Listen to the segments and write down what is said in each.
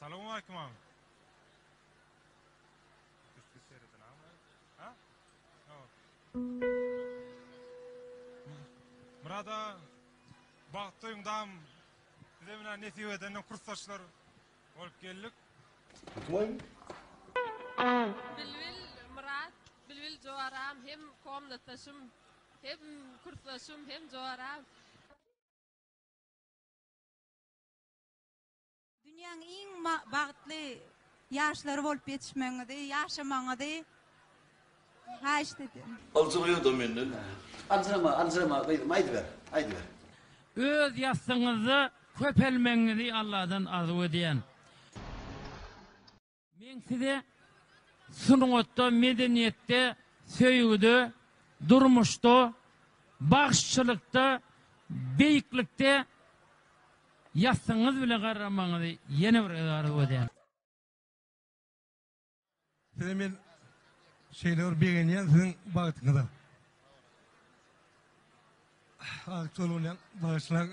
Salowmaleýkim agam. Myrat aga, bagt toýuň dam bize menä nesip edenden kursdaşlar bolup geldik. Bilbil Myrat, Bilbil joram hem komnatdaşym, hem kursdaşym, hem joram. Dünýäň iň bagtly ýaşlary bolup ýetişmegiňizi, ýaşamagyňyzy haýyşt edýän. Aljyraýada menden. Aljyrama, aljyrama gyzym, aýdyber, aýdyber. Öz ýassygyňyzda köpelmegiňizi Alladan arzuw edýän. Men size sungatda, medeniýetde, söýgüde, durmuşda, bagşyçylykda, beýiklikde ýassygyňyz bile garramagyňyzy ýene bir gezek arzuw edýän. Size men şeýle bir begenýän siziň bagtyňyza. Agtyk bolýan bagyşlaň.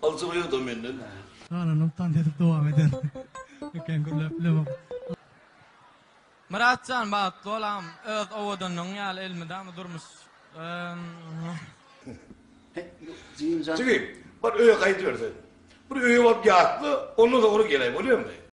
Aljyraýada menden. Galanyny tans edip dowam eder. Kän gürläp bilemok. Myratjan bagtly bol agam öz owadanlygyň ýaly elmydama durmuş. Jigim, bar öýe gaýdyber sen. Bir öýe baryp ýatla, ondan soňra geläý bolýamy?